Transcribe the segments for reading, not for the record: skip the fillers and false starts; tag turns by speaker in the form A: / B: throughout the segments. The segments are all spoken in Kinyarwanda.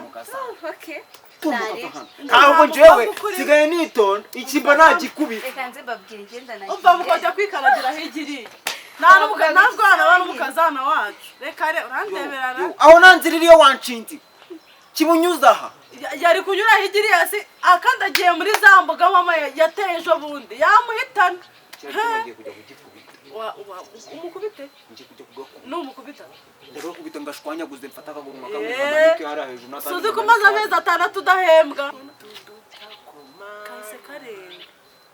A: Mukazana.
B: Okay.
A: Tumbuka,
B: Nari.
A: va hano. Ntabwo njyewe sigaye nitonda, ikimba nagikubita.
B: Reka nze mbabwire, ngenda nagiye.
C: Umva, mukajya kwikaragira hirya nta bwana n'umukazana wacu. Reka re, urandeberana.
A: Yo, aho nta nzira iriyo, wanshinze kibunyuze aha.
C: Yari kunyura hirya si akandagiye muri za mboga mama yateye ejo bundi yamuhitana.
A: Ngiye kujya kugikubita.
C: Umukubite.
A: Ngiye kujya kugakubita.
C: Numukubita.
A: Ndagakubita ngashwanyaguze, mfata akaguru kamwe
C: Eh.
A: kamanike hariya hejuru n'akandi
C: Suzi ko
A: kamanike
C: umaze
A: hariya.
C: amezi 6 udahembwa, kahise karenga.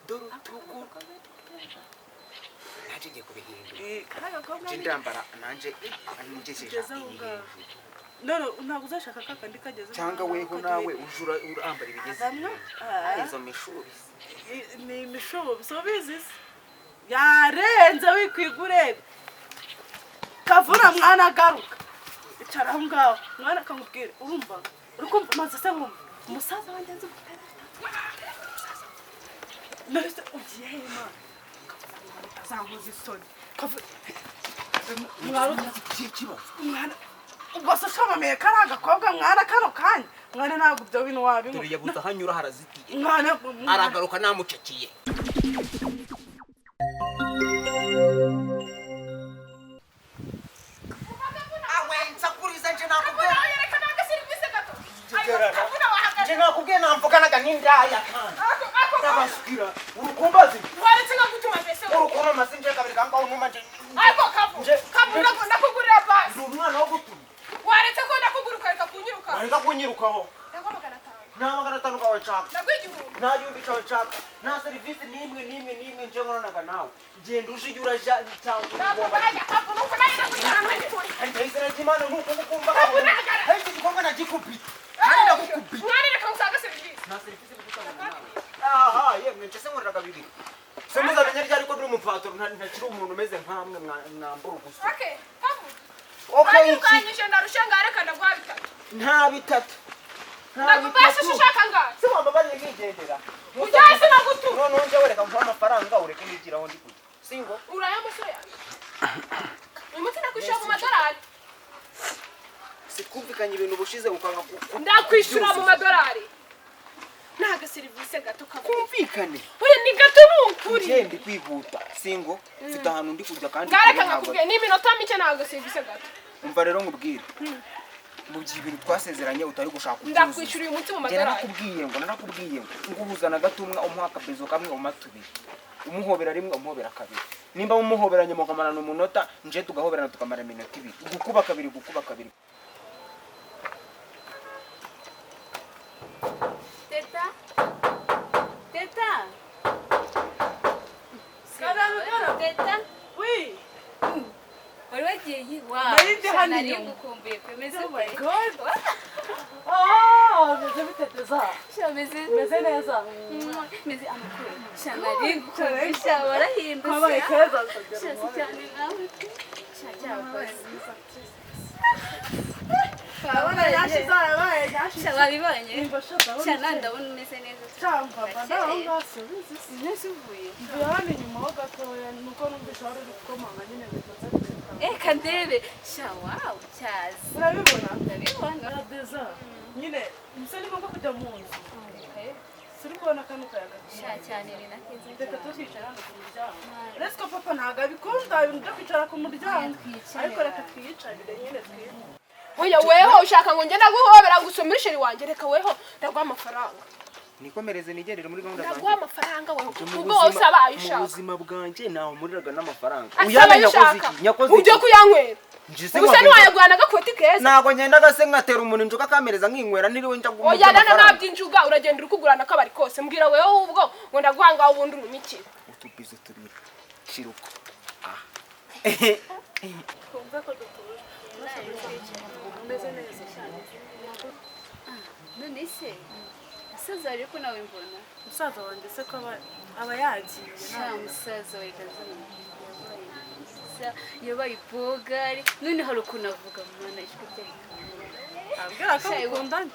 A: Dore utugu nanjye ngiye kubihindura.
C: Eh, kariya gakobwa
A: Nje ndambara nanjye ngejeje
C: Ugeze aho
A: iyi
C: ngaho.
A: hejuru.
C: None ntabwo uzashaka kakandi kageze
A: Cyangwa weho nawe uje urambara ibigeze
C: Azamwe?
A: hejuru. Izo mishubi.
C: Ni imishubi, si ubizi se? Yarenze wikwiga ureba kavura. Mwana, agaruka icara aho ngaho. Mwana, akamubwira, urumva, uri kumva maze se nkumva umusaza wanjye nzi gutera. None se ugiye he, mwana? Azankoza isoni. Mwana,
A: Ikihe kibazo?
C: mwana, ubwo se ushamamiye kariya gakobwa, mwana, kano kanya, mwana, ntabwo ibyo bintu
A: Dore
C: wabinywa.
A: yabuze aho anyura, harazitiye.
C: Mwana, mwana.
A: Aragaruka namucakiye. Awe, nsakuriza, nje nakubwiye. Nje nakubwiye, namvuganaga n'indaya kandi ndabaswira urukumbazi.
D: Waretse nkagutuma mbese?
A: Urukoma amasi nje kabiri kangaho numa nje.
D: Ariko Kavu, Kavu, ndakugurira basi.
A: Ndi umwana wo gutuma?
D: Waretse ko ndakugura ukareka kunyiruka.
A: Wareka kunyirukaho.
D: Ndaguha 500.
A: Nta 500 kawe nshaka.
D: Ndaguha 1000.
A: Nta 1000 cawe nshaka, nta serivisi n'imwe n'imwe n'imwe nje nkoranaga nawe. Genda uje ujye uraja cyangwa
D: Ntabwo
A: ugomba.
D: najya, Kavu, nuko nawe ndakujyana ntagikure.
A: Kandi izina ry'Imana ni uko ngukumva.
D: Kavu, nagara.
A: Hari iki gikorwa nagikubita kandi ndagukubita.
D: Mwana, reka ngusange serivisi.
A: Nta serivisi iri gutanga nawe. Aha yemwe, nje se nkoreraga bibiri se muzamenya ryari ko ndi umupatoro, ntakiri umuntu umeze nkamwe mwambura ugusa?
D: Okay, Kavu.
A: Okay, iki?
D: Wanyirukanyije ndarusha, ngaho reka ndaguha 3.
A: Nta 3, nta
D: Ndagubasha.
A: 3.
D: Ushaka ngaho?
A: Se wambabariye nkigendera?
D: Ujya hasi nagutuma.
A: Noneho njyewe reka nguhe amafaranga, ureke nigira aho ndi kujya singo.
D: Uraya musore yanjye. Uyu munsi ndakwishyura mu madolari.
A: Sikumvikanye ibintu ubushize ukanga
D: Ndakwishyura mu
A: kubyuzuza.
D: madolari. Ni agaserivisi gato, Kavu.
A: Kumvikane.
D: Oya, ni gato, ni ukuri.
A: Njye ndi kwihuta singo, mfite ahantu ndi kujya kandi
D: Ngareka
A: kure ntabwo-
D: nkakubwiye ni iminota mike, ni agaserivisi gato.
A: Umva rero nkubwire, mu gihe ibintu twasezeranye utari gushaka kubyuzuza,
D: Ndakwishyura uyu munsi mu
A: njye
D: madolari.
A: Narakubwiye ngo nguhuzana gatumwa, umuha akabezo kamwe, umuha tubiri, umuhobera rimwe, umuhobera kabiri. Nimba mumuhoberanye mukamarana umunota, nje tugahoberana tukamara iminota 2, gukuba kabiri, gukuba kabiri.
B: Teta. Teta.
C: Karame, karame.
B: Teta.
C: Wi.
B: Wari wagiye wa.
C: Nari ndi hano
B: Nari
C: inyuma.
B: ngukumbuye pe, meze
C: Oh my
B: ute?
C: God. Ah, meze bite, Teza?
B: Sha, meze
C: Meze neza.
B: Meze amakuru. Sha, nari ngukumbuye, sha, warahindutse.
C: Kabaye keza.
B: Sha, si cyane nawe. Sha, cyakoze.
C: Ndabona yashize, yabaye yashize.
B: Sha, wabibonye?
C: Nimba sha, ndabona.
B: Sha, nawe ndabona umeze neza.
C: Cyangwa mba ndaho ngaho, subizi se.
B: Nese uvuye?
C: Mvuye hano inyuma ho gatoya, nuko numvise wari uri gukomanga nyine bitatse kureka.
B: Eh, kandebe. Sha, wow, cyazi.
C: Urabibona?
B: Ndabibona.
C: Ya Deza. Nyine, mbese ni ngombwa kujya mu nzu? Suri kubona kano kayaga?
B: Sha, cyane, ni na keza.
C: Reka twicara hano ku muryango. Uretse ko papa ntabwo abikunda ibintu byo kwicara ku muryango.
B: Twicare.
C: Ariko reka twiyicarire nyine twiyicare.
D: Oya, weho ushaka ngo njye ndaguhobera ngo usomere chéri wanjye? Reka, weho ndaguha amafaranga.
A: Nikomereze nigendere muri gahunda.
D: Ndaguha amafaranga weho.
A: Mu
D: Ubwo wowe usaba ayo
A: mu
D: ushaka.
A: buzima bwanjye ntawe muriraga n'amafaranga.
D: Asaba
A: Uyamenya
D: ayo
A: nyakoze
D: ushaka.
A: iki, nyakoze
D: Ujye
A: iki?
D: kuyanywera.
A: Nje se
D: Ubu se
A: wagenda-
D: ntiwayagurana n'agakoti keza?
A: Ntabwo ngendaga se nkatera umuntu inzoga akamereza nkinywera ntiriwe njya
D: Oya,
A: kumurya
D: nana
A: amafaranga.
D: ntabyinjuga, uragenda uri kugurana akabari kose. Mbwira wewe ubwo ngo ndaguha ngaho, ubundi urumikire.
A: Utubizo tubiri shiruko.
C: Twumve ko dutuje. Umeze neza.
B: None se musaza wawe ko nawe mbona?
C: Musaza wanjye se ko aba yagiye?
B: Sha, musaza wawe kazana yabaye mwiza, yabaye ibogari. None hari ukuntu avuga, mwana, ijwi rye rikangura.
C: Abwira ko
B: Sha,
C: mukundanye.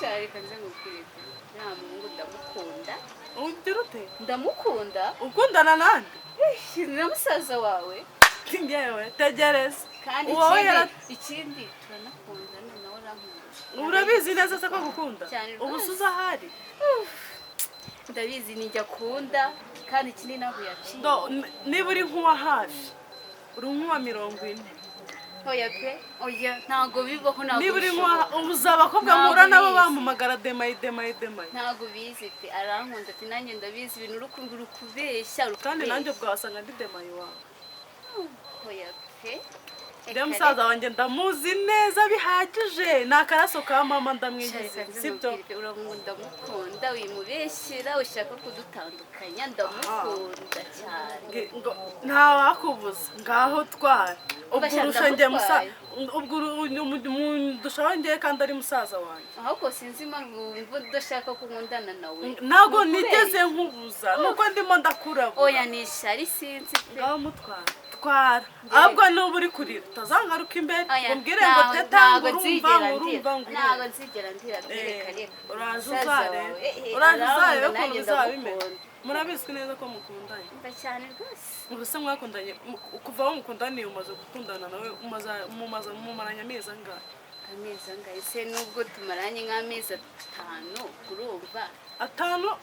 B: Sha, reka nze nkubwire pe, nta muhungu ndamukunda.
C: Ugira ute?
B: Ndamukunda.
C: Ukundana nande?
B: Na musaza wawe.
C: Ngewe tegereza.
B: Kandi
C: Uwowe
B: ikindi, ikindi turanakundana nawe. Arankunda.
C: Urabizi neza se ko agukunda?
B: Cyane
C: Ubu
B: rwose.
C: se uzi ahari?
B: Ndabizi, nijya akunda, kandi ikindi ntabwo yaciye.
C: Do, niba uri nk'uwa hafi, uri nk'uwa 40.
B: Oya pe, oya, ntabwo bibaho, ntabwo
C: Niba uri nk'uwa
B: bishoboka.
C: ubu uzi abakobwa
B: Ntabwo
C: mpura nabo
B: bizi.
C: bampamagara demayi, demayi, demayi.
B: Ntabwo bizi pe, arankunda ati nanjye ndabizi, ibintu uri kumva uri kubeshya, uri
C: Kandi nanjye
B: kubeshya.
C: ubwo wasanga ndi demayi wawe.
B: Oya pe.
C: Rero musaza wanjye ndamuzi neza bihagije, ni akaraso ka mama, ndamwigize, sibyo?
B: Uramukunda, ndamukunda, wimubeshyera ushaka kudutandukanya, ndamukunda cyane.
C: Ngo nta wakubuza, ngaho twara ubwo.
B: Ubasha.
C: Urusha njye musa
B: Ndamutwaye.
C: Ubwo ndushaho njye kandi ari musaza wanjye.
B: Ahubwo sinzi impamvu wumva udashaka ko nkundana nawe.
C: Ntabwo
B: Ni ukubera
C: nigeze nkubuza, nuko ndimo ndakurabura.
B: Oya, ni ishyari, sinzi pe.
C: Ngaho mutwara, twara, ahubwo nuba uri kurira utazangaruka imbere
B: Oya,
C: ngo umbwire ngo teta,
B: ntabwo
C: ngo urumva,
B: nzigera
C: ngo urumva,
B: ndira.
C: ngo
B: Ntabwo
C: urumva.
B: nzigera ndira pe, reka, reka.
C: Uraje
B: Musaza
C: uzarebe.
B: wawe,
C: Uraje
B: arankunda,
C: uzarebe ukuntu
B: nanjye
C: bizaba bimeze.
B: ndamukunda.
C: Murabizi neza ko mukundanye?
B: Mba cyane rwose.
C: Ubu se mwakundanye kuva aho mukundaniye, umaze gukundana nawe mumaranye amezi angahe?
B: Amezi angahe se? Nubwo tumaranye nk'amezi 5, urumva?
C: 5?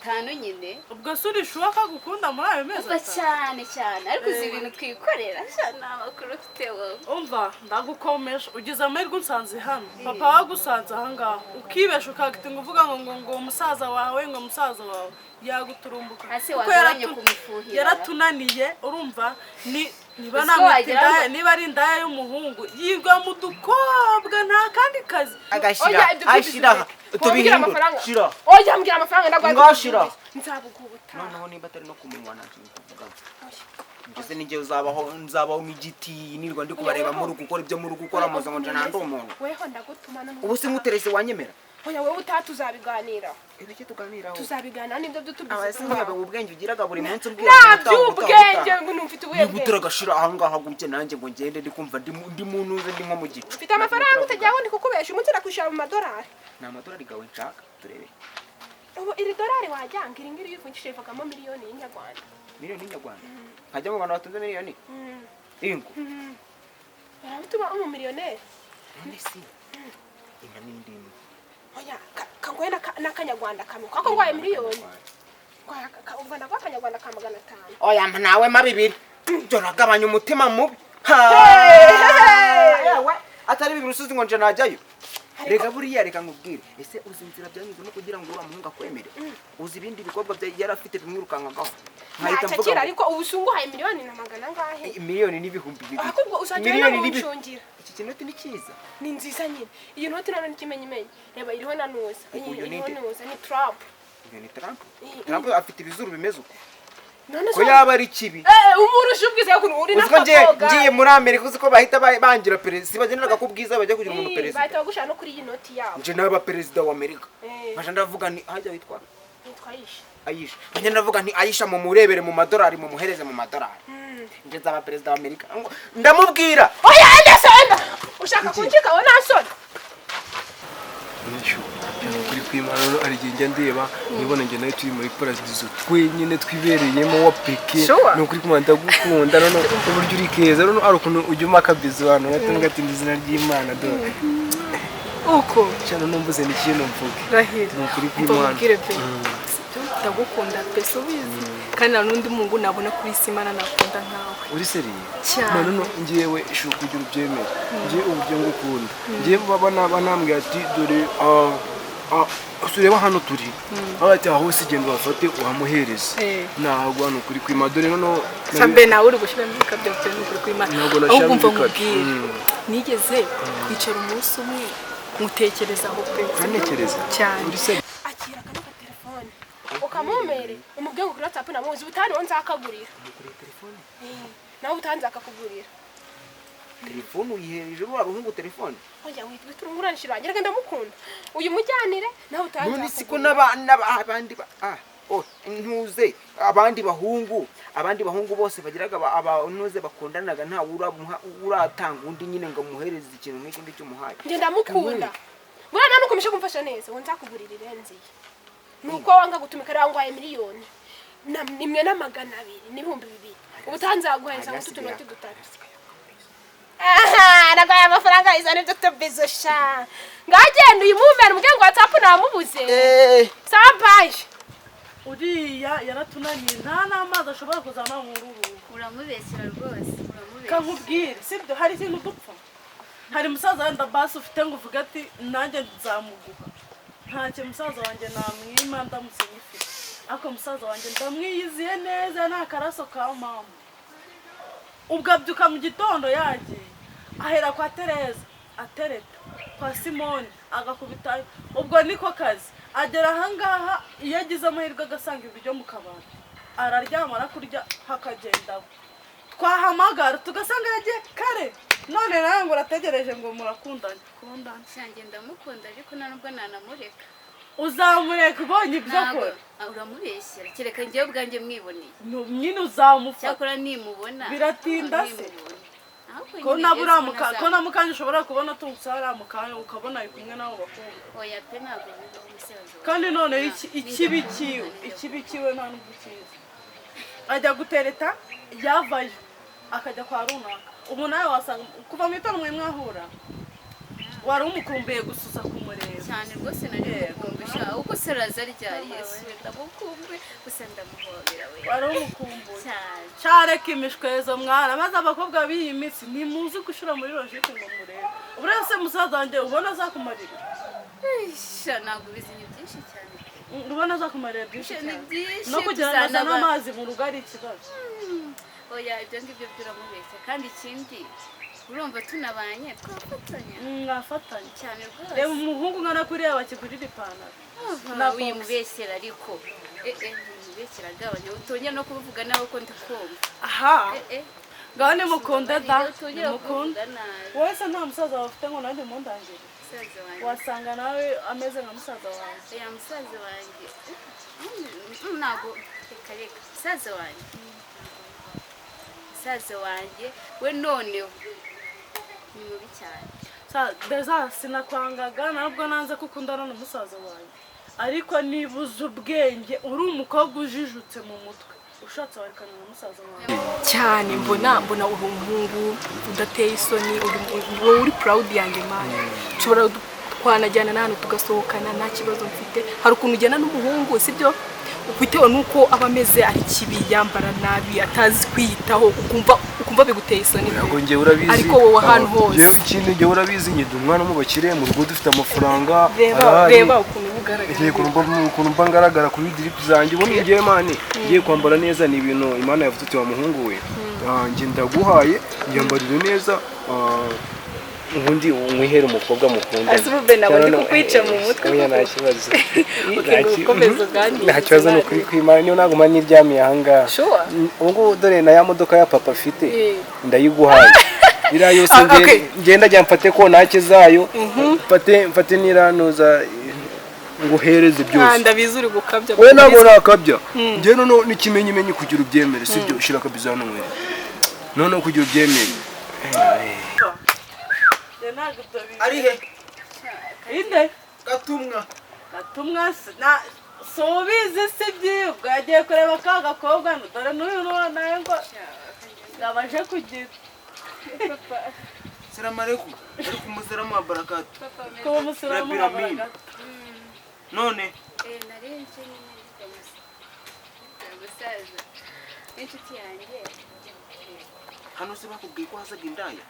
B: 5 nyine.
C: Ubwo se urishuwa ko agukunda muri ayo mezi
B: Umva.
C: 5?
B: Cyane cyane, ariko uzi ibintu twikorera sha, ni amakuru ufite wowe.
C: Umva, ndagukomeje, ugize amahirwe unsanze hano, papa wagusanze ahangaha, ukibesha ukagitinga uvuga ngo musaza wawe, ngo musaza wawe yaguturumbuka.
B: Hasi
C: Kuko
B: wagabanye kumufuhira.
C: Yaratunaniye, urumva, ni niba
B: Uzi ko
C: namwita
B: wagira
C: indaya, niba ari indaya y'umuhungu yigwa mu dukobwa, nta kandi kazi.
A: Agashyira
D: Oya, ibyo
A: ashyira
D: byose wambwira
A: tubihindure.
D: amafaranga.
A: Shira.
D: Oya, mbwira amafaranga ndaguha.
A: Ngaho shira.
D: Nzabuguha ubutaha.
A: Noneho niba atari no ku munwa, nta kintu tuvuga. Mbese n'igihe uzabaho, nzabaho nk'igiti, nirwa ndi kubareba muri gukora ibyo muri gukora, muze ngo nje nandi umuntu.
D: Weho ndagutuma none.
A: Ubu se nkuterese wanyemera?
D: Oya, wowe utaha tuzabiganira.
A: Ibiki tuganiraho?
D: Tuzabiganira n'ibyo byo tubizi.
A: Aba se ntuyabe ubwenge ugiraga buri munsi umbwira
D: Nta
A: ngo utaha, utaha,
D: by'ubwenge
A: utaha.
D: ngo numfite ubuhe
A: Niba
D: bwenge?
A: utaragashira ahangaha gutya, nanjye ngo ngende ndi kumva ndi mu ntuze, ndi nko mu gicu.
D: Mfite amafaranga, utagira ngo ndi kukubesha, umunsi nakwishyura mu madolari.
A: Ni amadolari gawe nshaka, turebe.
D: Ubu iri dolari wajyanga, iri ngiri iyo uvunjishije rivagamo miliyoni y'inyarwanda.
A: Miliyoni y'inyarwanda? Nkajya mu bantu batunze miliyoni ingo?
D: Barabituma umumiliyoneri.
A: None si inka n'indimi?
D: Oya, kangoye n'akanyarwanda kamwe kako ngwaye miliyoni. Ngwaye ubwo ndaguha akanyarwanda ka 500.
A: Oya, mpa nawe ma bibiri, turagabanya umutima mubi.
D: Hey!
A: Yewe, atari bibiri usuzi ngo nje najyayo. Reka buriya, reka nkubwire, ese uzi inzira byanyuzemo kugira ngo uriya muhungu akwemere? Uzi ibindi bikorwa yari afite bimwirukankagaho, nkahita
D: Ntacyo
A: mvuga
D: akira
A: ngo
D: ariko ubu usunguhaye miliyoni na magana angahe?
A: Miliyoni n'2000.
D: Ahubwo uzajya
A: Miliyoni
D: uri namuncungira.
A: Iki kinoti ni cyiza.
D: Ni nziza nyine iyi noti, none n'ikimenyimenyi, reba iriho na nuza.
A: Uyu
D: Iriho
A: ni nde?
D: nuza, ni Trump.
A: Uyu ni Trump? Trump afite ibizuru bimeze uko?
D: None
A: Ko yaba ari kibi.
D: Eh, umurusha ubwiza ukuntu uri
A: Uzi ko ngiye
D: n'akaboga.
A: ngiye muri Amerika, uzi ko bahita bangira perezida? Bageneraga ku bwiza, bajya kugira umuntu
D: Eh,
A: perezida.
D: Bahita bagushira no kuri iyi noti yabo.
A: Nje naba perezida wa Amerika.
D: Eh.
A: Nkaja ndavuga nti hajya witwa
D: Nitwa Aisha.
A: Ayisha, nkaja ndavuga nti Ayisha mumurebere mu madolari, mumuhereze mu madolari, nje nzaba perezida wa Amerika. Ndamubwira.
D: Oya, enda se, enda, ushaka kunjika wowe, nta soni.
E: Nishu kuri kwimana rero, hari igihe njya ndeba nibona njye nawe turi muri paradizo twenyine twibereyemo wa peke.
D: Sure.
E: Ni ukuri kumana ndagukunda, none uburyo uri keza, none hari ukuntu ujya umpa akabizu hano ngatunga ati ndi izina ry'Imana dore
F: Uko
E: cyane numvuze ni ikintu mvuge.
F: Rahira.
E: Ni ukuri
F: Umva
E: kw'Imana.
F: nkubwire pe, sibyo, ndagukunda pe, si ubizi, kandi nta n'undi mungu nabona kuri isi Imana nakunda nkawe.
E: Uri sérieux?
F: Cyane.
E: None ngewe shuka kugira ubyemere, ngewe uburyo ngukunda, ngewe baba banambwira ati dore ureba hano turi aho, ati aho hose genda ubafate uhamuhereze.
F: Eh.
E: Ntabwo hano kuri kwima dore noneho.
F: Sambe nawe uri gushyiramo ibikabyo byawe, ni ukuri kw'Imana.
E: Ntabwo
F: Ahubwo
E: nashyiramo
F: umva
E: ibikabyo.
F: nkubwire, nigeze kwicara umunsi umwe nkutekerezaho pe.
E: Urantekereza?
F: Cyane.
E: Uri sérieux?
D: Akira kano gatelefone ukamumere, umubwiye ngo kuri WhatsApp namuzi, ubutaha niwo nzakagurira. Eh, nawe ubutaha nzakakugurira.
A: Telefone uyihereje ruriya ruhungu telefone?
D: Oya, witwa turunguranishira wanjye, reka ndamukunda, uyu mujyanire, nawe ubutaha
A: None siko
D: nzakugurira.
A: abandi oh, ntuze abandi bahungu bose bagiraga ntuze bakundanaga, nta uratanga undi nyine ngo amuhereze ikintu nk'iki ngiki umuhaye.
D: Njye ndamukunda buriya, nawe nukomeje kumfasha neza ubu nzakugurira irenze iyi, ni uko wanga gutumika rero ngwaye miliyoni imwe na 200 n'2000, ubutaha nzaguhereza ngo utunoti dutatu. Aha. Naguhaye amafaranga, izana ibyo tubizo sha. Ngagenda uyimumere, umubwire ngo WhatsApp namubuze. Sawa, bye.
C: Uriya yaratunaniye, nta n'amazi ashobora kuzana mu rugo.
B: Uramubeshyera rwose, uramubeshyera.
C: Kankubwire, sibyo? Hari ikintu dupfa? Hari musaza wenda basi ufite ngo uvuge ati nanjye nzamuguha? Ntacyo musaza wanjye namwima ndamutse nyifite, ariko musaza wanjye ndamwiyiziye neza, ni akaraso ka mama. Ubwo abyuka mu gitondo yagiye, ahera kwa Tereza atereta, kwa Simoni agakubitayo, ubwo niko kazi. Agera ahangaha, iyo agize amahirwe agasanga ibiryo mu kabati, araryama, arakurya hakagendaho. Twahamagara tugasanga yagiye kare. None nawe ngo urategereje ngo murakundanye, kundane?
B: Shange, ndamukunda, ariko nta nubwo nanamureka.
C: Uzamureka ubonye ibyo
B: Ntabwo
C: akora.
B: Uramubeshyera, kereka njyewe ubwanjye mwiboneye.
C: Nyine uzamufata.
B: Cyakora nimubona.
C: Biratinda se?
B: Nimubona. Ahubwo
C: Ko
B: nyine
C: na
B: Yesu
C: buriya ko
B: ntazamubona.
C: na mukanya ushobora kubona tungutse hariya mukanya, ukabona ari kumwe n'abo bakobwa.
B: Oya pe, ntabwo bibaho, umusaza wawe.
C: Kandi noneho ikibi kiwe, ikibi kiwe nta nubwo ukizi. Ajya gutereta, yavayo akajya kwa runaka. Ubu nawe wasanga kuva mu itora mwe mwahura, wari umukumbuye gusuza kumureba.
B: Cyane rwose, nari
C: Yego.
B: mukumbuye sha. Uko seraza ryari? Yesu, ndamukumbuye gusa, ndamuhobera we.
C: Wari umukumbuye.
B: Cyane.
C: Cyareka imishwezo mwana, maze abakobwa b'iyi minsi ntimuzi gushyira muri logique ngo murebe. Buriya se musaza wanjye ubona azakumarira?
B: Sha, ntabwo ubizi, ni byinshi cyane.
C: Ubona azakumarira byinshi
B: Ni
C: cyane?
B: byinshi.
C: No kugira ngo azane
B: tuzanaba-
C: amazi mu rugo ari ikibazo.
B: Oya, ibyo ngibyo byuramubeshya. Kandi ikindi, urumva tunabanye twafatanya.
C: Mwafatanya.
B: Cyane rwose.
C: Reba umuhungu ungana kuriya bakigurira ipantaro na box.
B: Wimubeshyera ariko, wimubeshyera, agabanya, utongera no kubivuga nawe ko ndikumva.
C: Aha.
B: Eh.
C: Ngaho nimukunde da.
B: Utongera
C: Nimukunde.
B: kubivuga nabi.
C: Wowe se nta musaza wawe ufite ngo nanjye mundangire?
B: Musaza wanjye?
C: Wasanga nawe ameze nka musaza wanjye.
B: Oya, musaza wanjye, ntabwo, reka reka, musaza wanjye, musaza wanjye we noneho ni mubi cyane.
C: Deza, sinakwangaga ntabwo nanze ko ukundana na musaza wanjye, ariko niba uzi ubwenge, uri umukobwa ujijutse mu mutwe, ushatse warekana na musaza wawe.
F: Cyane, mbona uri umuhungu udateye isoni, wowe uri proud yanjye man. Nshobora twanajyana n'ahantu tugasohokana, nta kibazo mfite. Hari ukuntu ujyana n'umuhungu, sibyo, bitewe n'uko aba ameze, ari kibi, yambara nabi, atazi kwiyitaho, ukumva biguteye isoni.
E: Ntabwo njyewe urabizi.
F: Ariko wowe ahantu hose.
E: Njyewe ikindi, njyewe urabizi, nyine umwana wo mu bakire, mu rugo dufite amafaranga.
F: Reba.
E: Arahari.
F: Reba ukuntu uba ugaragara.
E: Ngiye ukuntu mba ngaragara kuri drip zanjye ubundi. Ngiye man, ngiye kwambara neza, ni ibintu Imana yavuze uti: "Wa muhungu we, njye ndaguhaye, yambarire neza, ubundi mwihere umukobwa mukundana."
F: Ese ubu ntabwo ndi kukwica mu mutwe
E: Oya, nta
F: koko?
E: kibazo.
F: Okay, ngo ukomeze uganire.
E: Nta kibazo, ni ukuri kw'Imana, niyo naguma niryamiye ahangaha.
F: Sure.
E: Ubu ngubu dore na ya modoka ya papa afite, ndayiguhaye iriya yose.
F: Ah, okay.
E: Ngenda jya mfate kontake zayo, mfate n'iranuza nguhereze
F: Ah,
E: byose.
F: Ndabizi uri gukabya.
E: Wowe ntabwo nakabya. Njyewe noneho n'ikimenyimenyi kugira ubyemere, sibyo? Ushyira akabizo hano mwere, noneho kugira ubyemere.
C: Njye ntabwo ibyo bintu.
A: Ari he?
C: Inde?
A: Gatumwa.
C: Gatumwa na si ubizi, si byibwa, yagiye kureba ka gakobwa. Dore n'uyu n'uwo nawe ngo yabaje kugira.
A: Salamu alaikum. Alaikum salamu wa barakatu.
C: Kuba umusilamu.
A: Rabbil amin. None
B: Narenze nyine umusaza n'inshuti yanjye.
A: Hano se bakubwiye ko hazaga indaya?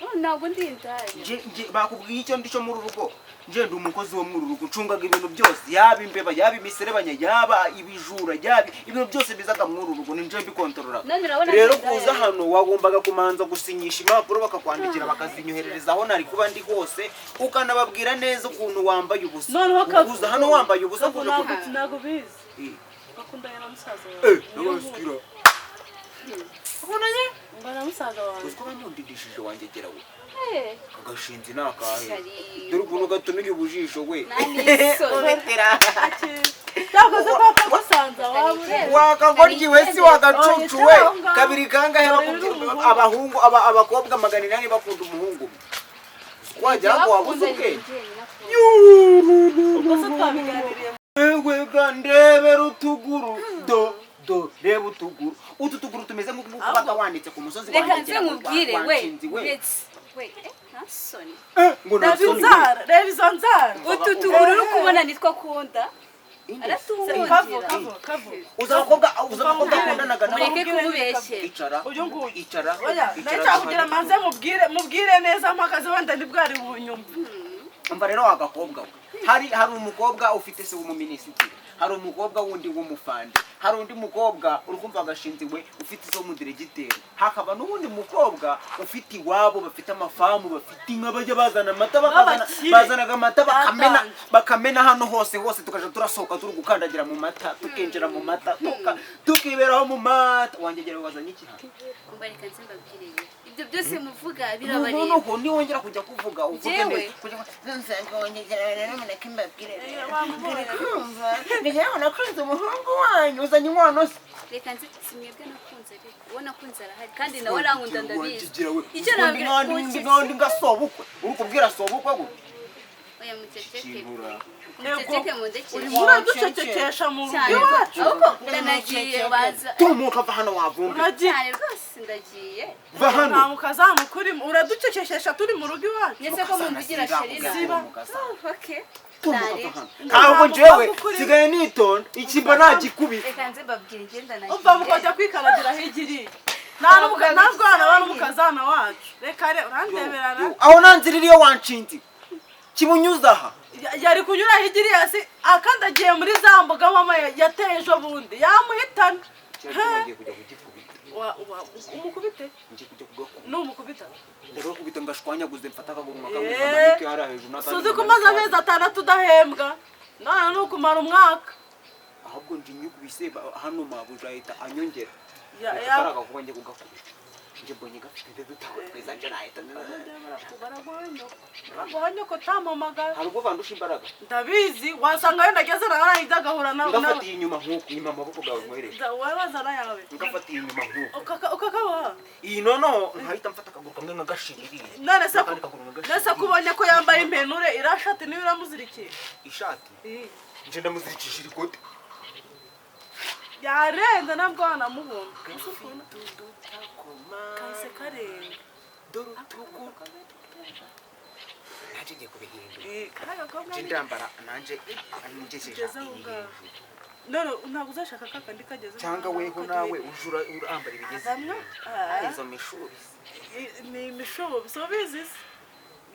B: Oh, ntabwo ndi indaya.
A: Nje bakubwiye icyo ndi cyo muri uru rugo? Nje ndi umukozi wo muri uru rugo, ncungaga ibintu byose, yaba imbeba, yaba imiserebanya, yaba ibijura, yaba ibintu byose bizaga muri uru rugo, ni nje mbikontorora.
B: None urabona
A: Rero
B: ndi indaya.
A: kuza hano wagombaga kumanza gusinyisha impapuro, bakakwandikira, bakazinyoherereza aho nari kuba ndi hose, ukanababwira neza ukuntu wambaye ubusa.
C: Noneho
A: Kuza hano wambaye ubusa
C: Kavu,
A: kuja
C: ntabwo ntabwo ubizi.
A: Eh.
C: Bakundanye na musaza wawe.
A: Eh, nabasikira.
C: Ubonanye ngo na musaza wawe.
A: Uzi ko banyundidishije wanjye gera we.
B: Eh,
A: Agashinzi ni akahe?
B: Shari.
A: Dore ukuntu gatumira ubujisho we.
B: Nta n'isoni.
C: Cyakoze papa gusanza waba ureba.
A: Wakagoryi we, si wagacucu we.
C: Oya, cyangwa-
A: Kabiri kangahe bakunda abahungu, abakobwa 800 bakunda umuhungu umwe? Wagira ngo wabuze ubwenge.
C: Ubwo se twabiganiriye?
A: Ewe ga, ndebera utuguru, do do, reba utuguru, utu tuguru tumeze nk'uko baga wanditse ku musozi.
B: Reka
A: Wandikira
B: nze nkubwire we.
A: wanshinzi we.
B: Uretse we. Nta soni.
A: Ngo nta
C: Reba
A: soni we.
C: inzara, reba izo nzara.
B: Utu tuguru uri kubona nitwo akunda.
C: Kavu,
B: Aratunkundira.
C: kavu, kavu.
A: Uzi abakobwa, uzi abakobwa akundanaga nabo?
B: Mureke kumubeshyera.
A: Icara.
C: Uyu nguyu.
A: Icara.
C: Oya,
A: Icara.
C: ndacyakugira manze mubwire, mubwire neza mpakaze wenda ntibwari bunyumve.
A: Umva rero wa gakobwa we, hari umukobwa ufite se w'umuminisitiri, hari umukobwa wundi w'umufande, hari undi mukobwa uri kumva agashinzi we ufite izo w'umudiregiteri, hakaba n'uwundi mukobwa ufite iwabo bafite amafamu, bafite inka, bajya bazana amata, bakazana
C: B'abakire.
A: bazanaga amata bakamena,
C: Batanze.
A: bakamena hano hose hose, tukaja turasohoka turi gukandagira mu mata, tukinjira mu mata, tukiberaho mu mata. Wanjye wazanye iki hano?
B: Umva, reka nze mbabwire rero. Ibyo byose muvuga birabareba.
A: Noneho niwongera kujya kuvuga uvuge
B: Jewe?
A: neza kugira ngo nsange wongera rero mureke mbabwire rero mbere kumva ngira ngo nakunze umuhungu wanyu uzanye inkwano se.
B: Reka nze, si mwebwe nakunze ariko. Uwo nakunze arahari kandi nawe arankunda, ndabizi. Icyo
A: Icyo
B: nabwira
A: ndi ngasobukwe uri kubwira sobukwe gute?
B: Oya, muceceke.
A: Kibura.
B: Muceceke mundekere.
C: Urimo uraducecekesha mu rugo
B: Cyane
C: iwacu.
B: ahubwo ndanagiye baza.
A: Tumuka, va hano wavumbi.
C: Uragiye.
B: Cyane rwose, ndagiye.
A: Va
C: Nta
A: hano.
C: mukazamukurimo, uraducecekesha turi mu rugo iwacu.
B: Ndetse ko mumvugira sherina.
C: Siba.
B: Okay.
A: Tumuka,
B: Nari.
A: va hano. Ntabwo njyewe sigaye nitonda ikimba nagikubita.
B: Reka nze mbabwire, ngenda nagiye.
C: Umva, mukajya kwikaragira hirya iriya. Nta nta bwana wa n'umukazana wacu. Reka re urandeberana.
A: Aho nta nzira iriyo wanshinze kibunyuza aha.
C: Yari kunyura hirya iriya si akandagiye muri za mboga mama yateye ejo bundi yamuhitana.
A: Ngiye kujya kugikubita.
C: Umukubite.
A: Ngiye kujya kugakubita.
C: Numukubita.
A: Ndagakubita ngashwanyaguze, mfata akaguru
C: Eh.
A: nkamanike hariya hejuru n'akandi
C: Suzi ko umaze
A: nkamanike
C: amezi 6 udahembwa, none ni ukumara umwaka.
A: Ahubwo nje nyikubise hano mabuja ahita anyongera.
C: Ya.
A: Agakuba njye kugakubita, nje mbonye gafite dutaho twiza, nje nahita.
C: Baraguha nyoko tampamagara.
A: Hari ubwo bandusha imbaraga.
C: Ndabizi, wasanga wenda ageze nawe arahita agahura na
A: Ngafatiye inyuma nk'uku, inyuma amaboko gawe nkwereke.
C: Wabazana yawe.
A: Ngafatiye inyuma nk'uku.
C: Ukakabaha.
A: Iyi noneho nkahita mfata akaguru kamwe nkagashiririye
C: None se
A: n'akandi kaguru nkagashiririye.
C: none se ko ubonye ko yambaye impenure, iriya shati niyo iramuzirikiye?
A: Ishati nje ndamuzirikishije ikote.
C: Yarenze nabwo wanamubona kahise karenga.
A: Nanjye ngiye kubihindura.
C: Kariya gakobwa
A: Nje ndambara nanjye ngejeje
C: Ugeze aho
A: iyi
C: ngaho.
A: hejuru.
C: None ntabwo uzashaka kakandi kageze
A: Cyangwa weho nawe uje urambara ibigeze
C: Bamwe?
A: Ah, izo mishubi.
C: Ni imishubi, si ubizi se?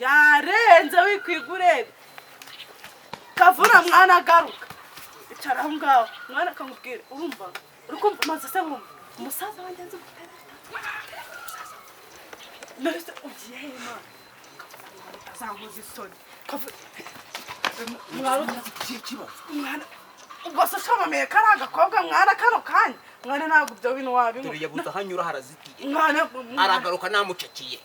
C: Yarenze wikwiga ureba. Kavura mwana, agaruka icara aho ngaho mwana, akamubwira urumva, uri kumva maze se wumva umusaza wanjye azi gutereta. None se ugiye he mwana? Utazankoza isoni. Mwana,
A: Ikibazo.
C: mwana, ubwo se ushabamiye kariya agakobwa mwana, kano kanya mwana, ntabwo ibyo bintu wabinywa.
A: Dore yabuze aho anyura harazitiye.
C: Mwana, mwana.
A: Aragaruka namucakiye.